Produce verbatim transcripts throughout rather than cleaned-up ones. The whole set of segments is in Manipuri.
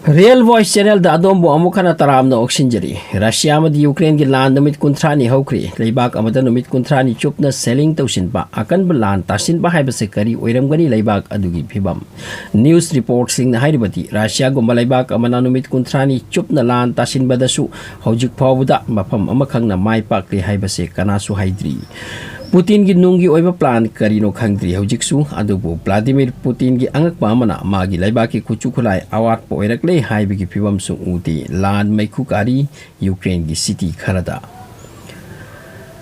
Real Voice Channelꯗ ꯑꯗꯣꯝꯕꯨ ꯑꯃꯨꯛ ꯍꯟꯅ ꯇꯔꯥꯝꯅ ꯑꯣꯛꯁꯤꯟꯖꯔꯤ꯫ ꯔꯁꯤꯌꯥ ꯑꯃꯗꯤ ꯌꯨꯀ꯭ꯔꯦꯟꯒꯤ ꯂꯥꯟ ꯅꯨꯃꯤꯠ ꯀꯨꯟꯊ꯭ꯔꯥꯅꯤ ꯍꯧꯈ꯭ꯔꯦ꯫ ꯂꯩꯕꯥꯛ ꯑꯃꯗ ꯅꯨꯃꯤꯠ ꯀꯨꯟꯊ꯭ꯔꯥꯅꯤ ꯆꯨꯞꯅ shelling ꯇꯧꯁꯤꯟꯕ, ꯑꯀꯟꯕ ꯂꯥꯟ ꯇꯥꯁꯤꯟꯕ ꯍꯥꯏꯕꯁꯦ ꯀꯔꯤ ꯑꯣꯏꯔꯝꯒꯅꯤ ꯂꯩꯕꯥꯛ ꯑꯗꯨꯒꯤ ꯐꯤꯕꯝ? News reportꯁꯤꯡꯅ ꯍꯥꯏꯔꯤꯕꯗꯤ, ꯔꯁꯤꯌꯥꯒꯨꯝꯕ ꯂꯩꯕꯥꯛ ꯑꯃꯅ ꯅꯨꯃꯤꯠ ꯀꯨꯟꯊ꯭ꯔꯥꯅꯤ ꯆꯨꯞꯅ ꯂꯥꯟ ꯇꯥꯁꯤꯟꯕꯗꯁꯨ ꯍꯧꯖꯤꯛ ꯐꯥꯎꯕꯗ ꯃꯐꯝ ꯑꯃꯈꯛꯅ ꯃꯥꯏ ꯄꯥꯛꯂꯦ ꯍꯥꯏꯕꯁꯦ ꯀꯅꯥꯁꯨ ꯍꯥꯏꯗ꯭ꯔꯤ꯫ ꯄꯨꯇꯤꯟꯒꯤ ꯅꯨꯡꯒꯤ ꯑꯣꯏꯕ plan ꯀꯔꯤꯅꯣ ꯈꯪꯗ꯭ꯔꯤ ꯍꯧꯖꯤꯛꯁꯨ꯫ ꯑꯗꯨꯕꯨ ꯚ꯭ꯂꯥꯗꯤꯃꯤꯔ ꯄꯨꯇꯤꯟꯒꯤ ꯑꯉꯛꯄ ꯑꯃꯅ ꯃꯥꯒꯤ ꯂꯩꯕꯥꯛꯀꯤ ꯈꯨꯠꯁꯨ ꯈꯨꯠꯂꯥꯏ ꯑꯋꯥꯠꯄ ꯑꯣꯏꯔꯛꯂꯦ ꯍꯥꯏꯕꯒꯤ ꯐꯤꯕꯝꯁꯨ ꯎꯗꯦ꯫ ꯂꯥꯟ ꯃꯩꯈꯨ ꯀꯥꯔꯤ ꯌꯨꯀ꯭ꯔꯦꯟꯒꯤ city ꯈꯔꯗ꯫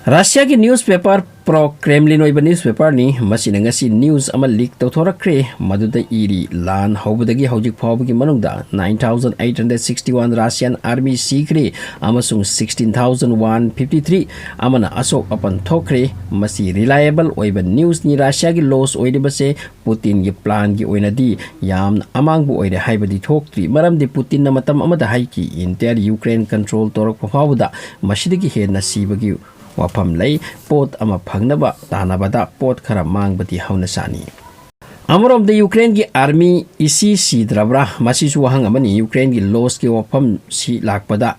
ꯔꯁꯤꯌꯥꯒꯤ newspaper pro Kremlin ꯑꯣꯏꯕ newspaperꯅꯤ꯫ ꯃꯁꯤꯅ ꯉꯁꯤ news ꯑꯃ leak ꯇꯧꯊꯣꯔꯛꯈ꯭ꯔꯦ꯫ ꯃꯗꯨꯗ ꯏꯔꯤ, ꯂꯥꯟ ꯍꯧꯕꯗꯒꯤ ꯍꯧꯖꯤꯛ ꯐꯥꯎꯕꯒꯤ ꯃꯅꯨꯡꯗ nine thousand eight hundred sixty one Russian army ꯁꯤꯈ꯭ꯔꯦ ꯑꯃꯁꯨꯡ sixteen thousand one fifty three ꯑꯃꯅ ꯑꯁꯣꯛ ꯑꯄꯟ ꯊꯣꯛꯈ꯭ꯔꯦ꯫ ꯃꯁꯤ reliable ꯑꯣꯏꯕ newsꯅꯤ꯫ ꯔꯁꯤꯌꯥꯒꯤ loss ꯑꯣꯏꯔꯤꯕꯁꯦ ꯄꯨꯇꯤꯟꯒꯤ planꯒꯤ ꯑꯣꯏꯅꯗꯤ ꯌꯥꯝꯅ ꯑꯃꯥꯡꯕ ꯑꯣꯏꯔꯦ ꯍꯥꯏꯕꯗꯤ ꯊꯣꯛꯇ꯭ꯔꯤ, ꯃꯔꯝꯗꯤ ꯄꯨꯇꯤꯟꯅ ꯃꯇꯝ ꯑꯃꯗ ꯍꯥꯏꯈꯤ, entire Ukraine control ꯇꯧꯔꯛꯄ ꯐꯥꯎꯕꯗ ꯃꯁꯤꯗꯒꯤ ꯍꯦꯟꯅ ꯁꯤꯕꯒꯤ ꯋꯥꯐꯝ ꯂꯩ꯫ ꯄꯣꯠ ꯑꯃ ꯐꯪꯅꯕ ꯇꯥꯟꯅꯕꯗ ꯄꯣꯠ ꯈꯔ ꯃꯥꯡꯕꯗꯤ ꯍꯧꯅꯁꯥꯅꯤ꯫ ꯑꯃꯔꯣꯝꯗ ꯌꯨꯀ꯭ꯔꯦꯟꯒꯤ army ꯏꯁꯤ ꯁꯤꯗ꯭ꯔꯕ꯭ꯔꯥ? ꯃꯁꯤꯁꯨ ꯋꯥꯍꯪ ꯑꯃꯅꯤ꯫ ꯌꯨꯀ꯭ꯔꯦꯟꯒꯤ lossꯀꯤ ꯋꯥꯐꯝꯁꯤ ꯂꯥꯛꯄꯗ,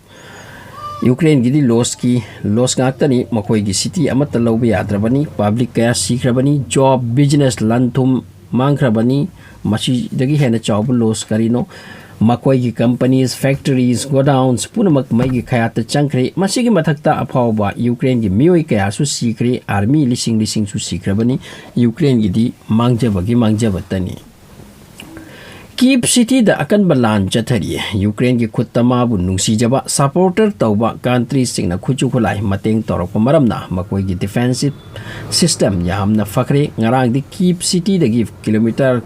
ꯌꯨꯀ꯭ꯔꯦꯟꯒꯤꯗꯤ lossꯀꯤ loss ꯉꯥꯛꯇꯅꯤ꯫ ꯃꯈꯣꯏꯒꯤ city ꯑꯃꯠꯇ ꯂꯧꯕ ꯌꯥꯗ꯭ꯔꯕꯅꯤ꯫ Public ꯀꯌꯥ ꯁꯤꯈ꯭ꯔꯕꯅꯤ꯫ Job, business, ꯂꯟ ꯊꯨꯝ ꯃꯥꯡꯈ꯭ꯔꯕꯅꯤ꯫ ꯃꯁꯤꯗꯒꯤ ꯍꯦꯟꯅ ꯆꯥꯎꯕ loss ꯀꯔꯤꯅꯣ? ꯃꯈꯣꯏꯒꯤ companies, factories, godowns ꯄꯨꯝꯅꯃꯛ ꯃꯩꯒꯤ ꯈꯌꯥꯠꯇ ꯆꯪꯈ꯭ꯔꯦ꯫ ꯃꯁꯤꯒꯤ ꯃꯊꯛꯇ ꯑꯐꯥꯎꯕ ꯌꯨꯀ꯭ꯔꯦꯟꯒꯤ ꯃꯤꯑꯣꯏ ꯀꯌꯥꯁꯨ ꯁꯤꯈ꯭ꯔꯦ꯫ Army ꯂꯤꯁꯤꯡ ꯂꯤꯁꯤꯡꯁꯨ ꯁꯤꯈ꯭ꯔꯕꯅꯤ꯫ ꯌꯨꯀ꯭ꯔꯦꯟꯒꯤꯗꯤ ꯃꯥꯡꯖꯕꯒꯤ ꯃꯥꯡꯖꯕꯇꯅꯤ꯫ Kyiv cityꯗ ꯑꯀꯟꯕ ꯂꯥꯟ ꯆꯠꯊꯔꯤ꯫ ꯌꯨꯀ꯭ꯔꯦꯟꯒꯤ ꯈꯨꯠꯇ ꯃꯥꯕꯨ ꯅꯨꯡꯁꯤꯖꯕ, supporter ꯇꯧꯕ countryꯁꯤꯡꯅ ꯈꯨꯠꯁꯨ ꯈꯨꯠꯂꯥꯏ ꯃꯇꯦꯡ ꯇꯧꯔꯛꯄ ꯃꯔꯝꯅ ꯃꯈꯣꯏꯒꯤ defensive system ꯌꯥꯝꯅ ꯐꯈ꯭ꯔꯦ꯫ ꯉꯔꯥꯡꯗꯤ Kyiv cityꯗꯒꯤ kilometre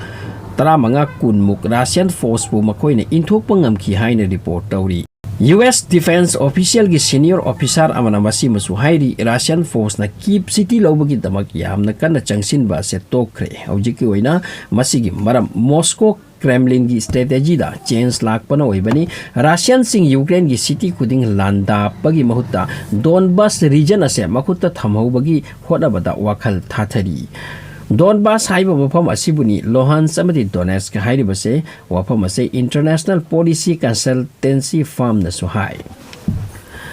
ꯇꯔꯥꯃꯉꯥ ꯀꯨꯟꯃꯨꯛ Russian forceꯄꯨ ꯃꯈꯣꯏꯅ ꯏꯟꯊꯣꯛꯄ ꯉꯝꯈꯤ ꯍꯥꯏꯅ report ꯇꯧꯔꯤ꯫ U S defense officialꯒꯤ senior officer ꯑꯃꯅ ꯃꯁꯤꯃꯁꯨ ꯍꯥꯏꯔꯤ, Russian forceꯅ Kyiv city ꯂꯧꯕꯒꯤꯗꯃꯛ ꯌꯥꯝꯅ ꯀꯟꯅ ꯆꯪꯁꯤꯟꯕ ꯑꯁꯤ ꯇꯣꯛꯈ꯭ꯔꯦ꯫ ꯍꯧꯖꯤꯛꯀꯤ ꯑꯣꯏꯅ ꯃꯁꯤꯒꯤ ꯃꯔꯝ Moscow Kremlinꯒꯤ strategyꯗ change ꯂꯥꯛꯄꯅ ꯑꯣꯏꯕꯅꯤ꯫ Russianꯁꯤꯡ ꯌꯨꯀ꯭ꯔꯦꯟꯒꯤ city ꯈꯨꯗꯤꯡ ꯂꯥꯟꯗꯥꯕꯒꯤ ꯃꯍꯨꯠꯇ Donbas region ꯑꯁꯦ ꯃꯈꯨꯠꯇ ꯊꯝꯍꯧꯕꯒꯤ ꯍꯣꯠꯅꯕꯗ ꯋꯥꯈꯜ ꯊꯥꯊꯔꯤ꯫ ꯗꯣꯟꯕꯥꯁ ꯍꯥꯏꯕ ꯃꯐꯝ ꯑꯁꯤꯕꯨꯅꯤ ꯂꯣꯍꯥꯟꯁ ꯑꯃꯗꯤ ꯗꯣꯅꯦꯠꯁꯀ ꯍꯥꯏꯔꯤꯕꯁꯦ꯫ ꯋꯥꯐꯝ ꯑꯁꯤ International Policy Consultancy Firmꯅꯁꯨ ꯍꯥꯏ꯫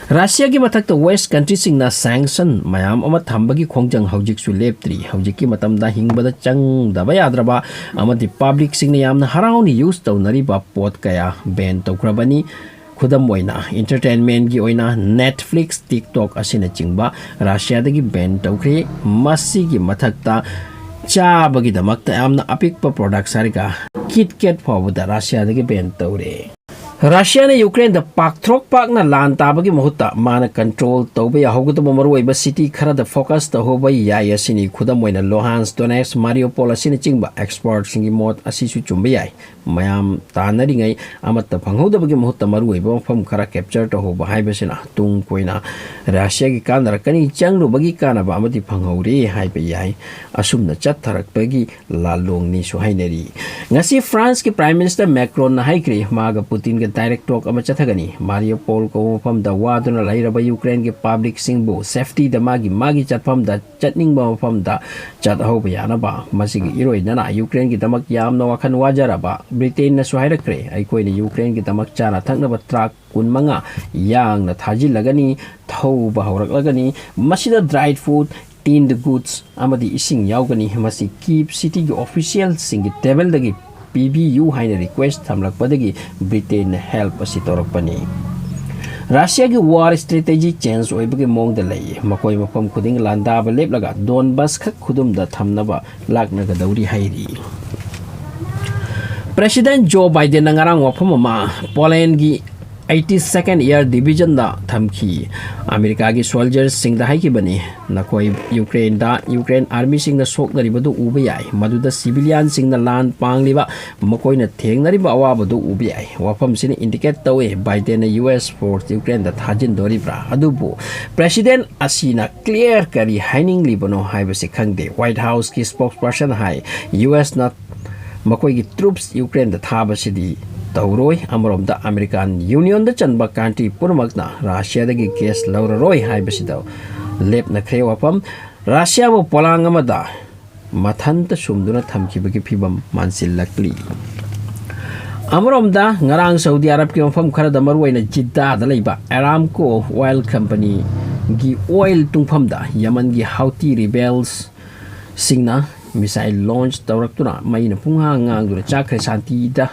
ꯔꯁꯤꯌꯥꯒꯤ ꯃꯊꯛꯇ West countryꯁꯤꯡꯅ sanction ꯃꯌꯥꯝ ꯑꯃ ꯊꯝꯕꯒꯤ ꯈꯣꯡꯖꯪ ꯍꯧꯖꯤꯛꯁꯨ ꯂꯦꯞꯇ꯭ꯔꯤ꯫ ꯍꯧꯖꯤꯛꯀꯤ ꯃꯇꯝꯗ ꯍꯤꯡꯕꯗ ꯆꯪꯗꯕ ꯌꯥꯗ꯭ꯔꯕ ꯑꯃꯗꯤ publicꯁꯤꯡꯅ ꯌꯥꯝꯅ ꯍꯔꯥꯎꯅ use ꯇꯧꯅꯔꯤꯕ ꯄꯣꯠ ꯀꯌꯥ ban ꯇꯧꯈ꯭ꯔꯕꯅꯤ꯫ ꯈꯨꯗꯝ ꯑꯣꯏꯅ, entertainmentꯀꯤ ꯑꯣꯏꯅ Netflix, TikTok ꯑꯁꯤꯅꯆꯤꯡꯕ ꯔꯁꯤꯌꯥꯗꯒꯤ ban ꯇꯧꯈ꯭ꯔꯦ꯫ ꯃꯁꯤꯒꯤ ꯃꯊꯛꯇ ꯆꯥꯕꯒꯤꯗꯃꯛꯇ ꯌꯥꯝꯅ ꯑꯄꯤꯛꯄ products ꯍꯥꯏꯔꯒ KitKat ꯐꯥꯎꯕꯗ ꯔꯁꯤꯌꯥꯗꯒꯤ ban ꯇꯧꯔꯦ꯫ ꯔꯁꯤꯌꯥꯅ ꯌꯨꯀ꯭ꯔꯦꯟꯗ ꯄꯥꯛꯊ꯭ꯔꯣꯛ ꯄꯥꯛꯅ ꯂꯥꯟ ꯇꯥꯕꯒꯤ ꯃꯍꯨꯠꯇ ꯃꯥꯅ control ꯇꯧꯕ ꯌꯥꯍꯧꯒꯗꯕ ꯃꯔꯨꯑꯣꯏꯕ city ꯈꯔꯗ focus ꯇꯧꯍꯧꯕ ꯌꯥꯏ꯫ ꯑꯁꯤꯅꯤ ꯈꯨꯗꯝ ꯑꯣꯏꯅ Luhansk, Donetsk, Mariupol ꯑꯁꯤꯅꯆꯤꯡꯕ꯫ Expertꯁꯤꯡꯒꯤ ꯃꯣꯠ ꯑꯁꯤꯁꯨ ꯆꯨꯝꯕ ꯌꯥꯏ꯫ ꯃꯌꯥꯝ ꯇꯥꯟꯅꯔꯤꯉꯩ ꯑꯃꯠꯇ ꯐꯪꯍꯧꯗꯕꯒꯤ ꯃꯍꯨꯠꯇ ꯃꯔꯨꯑꯣꯏꯕ ꯃꯐꯝ ꯈꯔ capture ꯇꯧꯍꯧꯕ ꯍꯥꯏꯕꯁꯤꯅ ꯇꯨꯡ ꯀꯣꯏꯅ ꯔꯁꯤꯌꯥꯒꯤ ꯀꯥꯟꯅꯔꯛꯀꯅꯤ꯫ ꯆꯪꯂꯨꯕꯒꯤ ꯀꯥꯟꯅꯕ ꯑꯃꯗꯤ ꯐꯪꯍꯧꯔꯦ ꯍꯥꯏꯕ ꯌꯥꯏ꯫ ꯑꯁꯨꯝꯅ ꯆꯠꯊꯔꯛꯄꯒꯤ ꯂꯥꯜꯂꯣꯡꯅꯤꯁꯨ ꯍꯥꯏꯅꯔꯤ꯫ ꯉꯁꯤ Franceꯀꯤ Prime Minister Macronꯅ ꯍꯥꯏꯈ꯭ꯔꯦ, ꯃꯥꯒ ꯄꯨꯇꯤꯟꯒ direct talk ꯑꯃ ꯆꯠꯊꯒꯅꯤ꯫ Mariupol ꯀꯧꯕ ꯃꯐꯝꯗ ꯋꯥꯗꯨꯅ ꯂꯩꯔꯕ ꯌꯨꯀ꯭ꯔꯦꯟꯒꯤ publicꯁꯤꯡꯕꯨ safetyꯗ ꯃꯥꯒꯤ ꯃꯥꯒꯤ ꯆꯠꯐꯝꯗ, ꯆꯠꯅꯤꯡꯕ ꯃꯐꯝꯗ ꯆꯠꯍꯧꯕ ꯌꯥꯅꯕ꯫ ꯃꯁꯤꯒꯤ ꯏꯔꯣꯏꯅꯅ ꯌꯨꯀ꯭ꯔꯦꯟꯒꯤꯗꯃꯛ ꯌꯥꯝꯅ ꯋꯥꯈꯜ ꯋꯥꯖꯔꯕ ꯕ꯭ꯔꯤꯇꯦꯟꯅꯁꯨ ꯍꯥꯏꯔꯛꯈ꯭ꯔꯦ, ꯑꯩꯈꯣꯏꯅ ꯌꯨꯀ꯭ꯔꯦꯟꯒꯤꯗꯃꯛ ꯆꯥꯅ ꯊꯛꯅꯕ truck ꯀꯨꯟꯃꯉꯥ ꯌꯥꯡꯅ ꯊꯥꯖꯤꯜꯂꯒꯅꯤ, ꯊꯧꯕ ꯍꯧꯔꯛꯂꯒꯅꯤ꯫ ꯃꯁꯤꯗ dry food, tinned goods ꯑꯃꯗꯤ ꯏꯁꯤꯡ ꯌꯥꯎꯒꯅꯤ꯫ ꯃꯁꯤ Kyiv cityꯒꯤ officialꯁꯤꯡꯒꯤ tableꯗꯒꯤ ꯄꯤꯕꯤꯌꯨ ꯍꯥꯏꯅ request ꯊꯝꯂꯛꯄꯗꯒꯤ ꯕ꯭ꯔꯤꯇꯦꯟꯅ help ꯑꯁꯤ ꯇꯧꯔꯛꯄꯅꯤ꯫ ꯔꯁꯤꯌꯥꯒꯤ war strategy change ꯑꯣꯏꯕꯒꯤ ꯃꯑꯣꯡꯗ ꯂꯩ꯫ ꯃꯈꯣꯏ ꯃꯐꯝ ꯈꯨꯗꯤꯡ ꯂꯥꯟꯗꯥꯕ ꯂꯦꯞꯂꯒ Donbas ꯈꯛ ꯈꯨꯗꯨꯝꯗ ꯊꯝꯅꯕ ꯂꯥꯛꯅꯒꯗꯧꯔꯤ ꯍꯥꯏꯔꯤ꯫ President Joe Bidenꯅ ꯉꯔꯥꯡ ꯋꯥꯐꯝ ꯑꯃ Polandꯒꯤ eighty second Air Divisionꯗ ꯊꯝꯈꯤ꯫ ꯑꯃꯦꯔꯤꯀꯥꯒꯤ soldierꯁꯤꯡꯗ ꯍꯥꯏꯈꯤꯕꯅꯤ, ꯅꯈꯣꯏ ꯌꯨꯀ꯭ꯔꯦꯟꯗ, ꯌꯨꯀ꯭ꯔꯦꯟ armyꯁꯤꯡꯅ ꯁꯣꯛꯅꯔꯤꯕꯗꯨ ꯎꯕ ꯌꯥꯏ꯫ ꯃꯗꯨꯗ civilianꯁꯤꯡꯅ ꯂꯥꯟ ꯄꯥꯡꯂꯤꯕ, ꯃꯈꯣꯏꯅ ꯊꯦꯡꯅꯔꯤꯕ ꯑꯋꯥꯕꯗꯨ ꯎꯕ ꯌꯥꯏ꯫ ꯋꯥꯐꯝꯁꯤꯅ indicate ꯇꯧꯏ, Bidenꯅ US force ꯌꯨꯀ꯭ꯔꯦꯟꯗ ꯊꯥꯖꯤꯟꯗꯣꯔꯤꯕ꯭ꯔꯥ꯫ ꯑꯗꯨꯕꯨ President ꯑꯁꯤꯅ clear ꯀꯔꯤ ꯍꯥꯏꯅꯤꯡꯂꯤꯕꯅꯣ ꯍꯥꯏꯕꯁꯤ ꯈꯪꯗꯦ꯫ White Houseꯀꯤ spokesperson ꯍꯥꯏ, USꯅ ꯃꯈꯣꯏꯒꯤ troops ꯌꯨꯀ꯭ꯔꯦꯟꯗ ꯊꯥꯕꯁꯤꯗꯤ ꯇꯧꯔꯣꯏ꯫ ꯑꯃꯔꯣꯝꯗ American Unionꯗ ꯆꯟꯕ country ꯄꯨꯝꯅꯃꯛꯅ ꯔꯁꯤꯌꯥꯗꯒꯤ gas ꯂꯧꯔꯔꯣꯏ ꯍꯥꯏꯕꯁꯤꯗ ꯂꯦꯞꯅꯈ꯭ꯔꯦ ꯋꯥꯐꯝ꯫ ꯔꯁꯤꯌꯥꯕꯨ ꯄꯣꯂꯥꯡ ꯑꯃꯗ ꯃꯊꯟꯇ ꯁꯨꯝꯗꯨꯅ ꯊꯝꯈꯤꯕꯒꯤ ꯐꯤꯕꯝ ꯃꯥꯟꯁꯤꯜꯂꯛꯂꯤ꯫ ꯑꯃꯔꯣꯝꯗ, ꯉꯔꯥꯡ ꯁꯥꯎꯗꯤ ꯑꯔꯕꯀꯤ ꯃꯐꯝ ꯈꯔꯗ, ꯃꯔꯨꯑꯣꯏꯅ ꯖꯤꯗꯥꯗ ꯂꯩꯕ ꯑꯦꯔꯥꯝꯀꯣ ꯑꯣꯏꯜ ꯀꯝꯄꯅꯤꯒꯤ ꯑꯣꯏꯜ ꯇꯨꯡꯐꯝꯗ ꯌꯃꯟꯒꯤ ꯍꯥꯎꯇꯤ ꯔꯤꯕꯦꯜꯁꯁꯤꯡꯅ ꯃꯤꯁꯥꯏꯜ ꯂꯣꯟꯆ ꯇꯧꯔꯛꯇꯨꯅ ꯃꯩꯅ ꯄꯨꯡꯍꯥꯡ ꯉꯥꯡꯗꯨꯅ ꯆꯥꯛꯈ꯭ꯔꯦ꯫ ꯁꯥꯟꯇꯤꯗ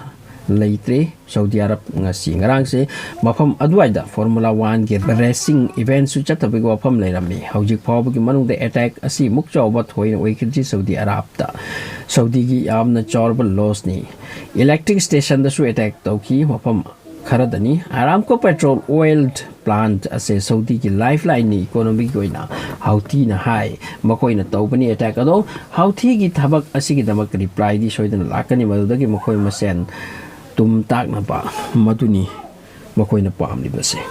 ꯂꯩꯇ꯭ꯔꯦ꯫ ꯁꯥꯎꯗꯤ ꯑꯔꯕ ꯉꯁꯤ, ꯉꯔꯥꯡꯁꯦ ꯃꯐꯝ ꯑꯗꯨꯋꯥꯏꯗ ꯐꯣꯔꯃꯨꯂꯥ ꯋꯥꯟꯒꯤ ꯔꯦꯁꯤꯡ ꯏꯚꯦꯟꯠꯁꯨ ꯆꯠꯊꯕꯒꯤ ꯋꯥꯐꯝ ꯂꯩꯔꯝꯃꯤ꯫ ꯍꯧꯖꯤꯛ ꯐꯥꯎꯕꯒꯤ ꯃꯅꯨꯡꯗ ꯑꯦꯇꯦꯛ ꯑꯁꯤ ꯃꯨꯛ ꯆꯥꯎꯕ ꯊꯣꯏꯅ ꯑꯣꯏꯈꯤꯗ꯭ꯔꯤ ꯁꯥꯎꯗꯤ ꯑꯔꯕꯇ꯫ ꯁꯥꯎꯗꯤꯒꯤ ꯌꯥꯝꯅ ꯆꯥꯎꯔꯕ ꯂꯣꯁꯅꯤ꯫ ꯏꯂꯦꯛꯇ꯭ꯔꯤꯛ ꯁ꯭ꯇꯦꯁꯟꯗꯁꯨ ꯑꯦꯇꯦꯛ ꯇꯧꯈꯤ꯫ ꯃꯐꯝ ꯈꯔꯗꯅꯤ꯫ ꯑꯔꯥꯝꯀꯣ ꯄꯦꯇ꯭ꯔꯣꯜ ꯑꯣꯏꯜ ꯄ꯭ꯂꯥꯟꯠ ꯑꯁꯦ ꯁꯥꯎꯗꯤꯒꯤ ꯂꯥꯏꯐꯂꯥꯏꯟꯅꯤ, ꯏꯀꯣꯅꯣꯃꯤꯒꯤ ꯑꯣꯏꯅ, ꯍꯥꯎꯊꯤꯅ ꯍꯥꯏ꯫ ꯃꯈꯣꯏꯅ ꯇꯧꯕꯅꯤ ꯑꯦꯇꯦꯛ ꯑꯗꯣ꯫ ꯍꯥꯎꯊꯤꯒꯤ ꯊꯕꯛ ꯑꯁꯤꯒꯤꯗꯃꯛ ꯔꯤꯄ꯭ꯂꯥꯏꯗꯤ ꯁꯣꯏꯗꯅ ꯂꯥꯛꯀꯅꯤ, ꯃꯗꯨꯗꯒꯤ ꯃꯈꯣꯏ ꯃꯁꯦꯟ ꯇꯨꯝ ꯇꯥꯛꯅꯕ ꯃꯗꯨꯅꯤ ꯃꯈꯣꯏꯅ ꯄꯥꯝꯂꯤꯕꯁꯦ꯫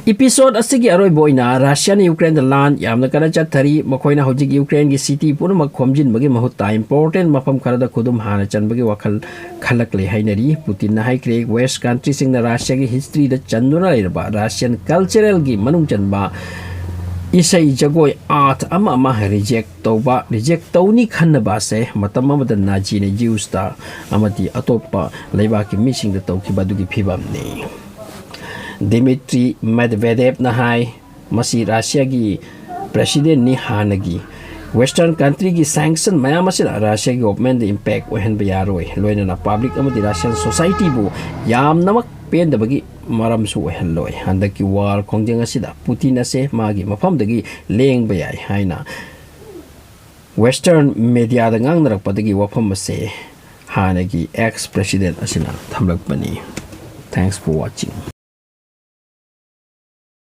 ꯏꯄꯤꯁꯣꯗ ꯑꯁꯤꯒꯤ ꯑꯔꯣꯏꯕ ꯑꯣꯏꯅ ꯔꯁꯤꯌꯥꯅ ꯌꯨꯀ꯭ꯔꯦꯟꯗ ꯂꯥꯟ ꯌꯥꯝꯅ ꯀꯟꯅ ꯆꯠꯊꯔꯤ꯫ ꯃꯈꯣꯏꯅ ꯍꯧꯖꯤꯛ ꯌꯨꯀ꯭ꯔꯦꯟꯒꯤ ꯁꯤꯇꯤ ꯄꯨꯝꯅꯃꯛ ꯈꯣꯝꯖꯤꯟꯕꯒꯤ ꯃꯍꯨꯠꯇ ꯏꯝꯄꯣꯔꯇꯦꯟ ꯃꯐꯝ ꯈꯔꯗ ꯈꯨꯗꯨꯝ ꯍꯥꯟꯅ ꯆꯟꯕꯒꯤ ꯋꯥꯈꯜ ꯈꯜꯂꯛꯂꯦ ꯍꯥꯏꯅꯔꯤ꯫ ꯄꯨꯇꯤꯟꯅ ꯍꯥꯏꯈ꯭ꯔꯦ, ꯋꯦꯁ꯭ꯠ ꯀꯟꯇ꯭ꯔꯤꯁꯤꯡꯅ ꯔꯁꯤꯌꯥꯒꯤ ꯍꯤꯁꯇ꯭ꯔꯤꯗ ꯆꯟꯗꯨꯅ ꯂꯩꯔꯕ ꯔꯁꯤꯌꯥꯟ ꯀꯜꯆꯔꯦꯜꯒꯤ ꯃꯅꯨꯡ ꯆꯟꯕ ꯏꯁꯩ, ꯖꯒꯣꯏ, ꯑꯥꯔꯠ ꯑꯃ ꯑꯃ ꯔꯤꯖꯦꯛ ꯇꯧꯕ, ꯔꯤꯖꯦꯛ ꯇꯧꯅꯤ ꯈꯟꯅꯕ ꯑꯁꯦ ꯃꯇꯝ ꯑꯃꯗ ꯅꯥꯖꯤꯅ ꯖ꯭ꯌꯨꯁꯇ ꯑꯃꯗꯤ ꯑꯇꯣꯞꯄ ꯂꯩꯕꯥꯛꯀꯤ ꯃꯤꯁꯤꯡꯗ ꯇꯧꯈꯤꯕ ꯑꯗꯨꯒꯤ ꯐꯤꯕꯝꯅꯤ꯫ ꯗꯤꯃꯤꯇ꯭ꯔꯤ ꯃꯦꯗꯚꯦꯗꯦꯚꯅ ꯍꯥꯏ, ꯃꯁꯤ ꯔꯁꯤꯌꯥꯒꯤ ꯄ꯭ꯔꯦꯁꯤꯗꯦꯟꯠꯅꯤ ꯍꯥꯟꯅꯒꯤ꯫ ꯋꯦꯁ꯭ꯇꯔꯟ ꯀꯟꯇ꯭ꯔꯤꯒꯤ ꯁꯦꯡꯁꯟ ꯃꯌꯥꯝ ꯑꯁꯤꯅ ꯔꯁꯤꯌꯥꯒꯤ ꯒꯣꯚꯔꯟꯃꯦꯟꯠꯇ ꯏꯝꯄꯦꯛ ꯑꯣꯏꯍꯟꯕ ꯌꯥꯔꯣꯏ, ꯂꯣꯏꯅꯅ ꯄꯕ꯭ꯂꯤꯛ ꯑꯃꯗꯤ ꯔꯁꯤꯌꯥꯟ ꯁꯣꯁꯥꯏꯇꯤꯕꯨ ꯌꯥꯝꯅꯃꯛ ꯄꯦꯟꯗꯕꯒꯤ ꯃꯔꯝꯁꯨ ꯑꯣꯏꯍꯜꯂꯣꯏ꯫ ꯍꯟꯗꯛꯀꯤ ꯋꯥꯔ ꯈꯣꯡꯖꯪ ꯑꯁꯤꯗ ꯄꯨꯇꯤꯟ ꯑꯁꯦ ꯃꯥꯒꯤ ꯃꯐꯝꯗꯒꯤ ꯂꯦꯡꯕ ꯌꯥꯏ ꯍꯥꯏꯅ ꯋꯦꯁ꯭ꯇꯔꯟ ꯃꯦꯗꯤꯌꯥꯗ ꯉꯥꯡꯅꯔꯛꯄꯗꯒꯤ ꯋꯥꯐꯝ ꯑꯁꯦ ꯍꯥꯟꯅꯒꯤ ꯑꯦꯛꯁ ꯄ꯭ꯔꯦꯁꯤꯗꯦꯟꯠ ꯑꯁꯤꯅ ꯊꯝꯂꯛꯄꯅꯤ꯫ Thanks for watching.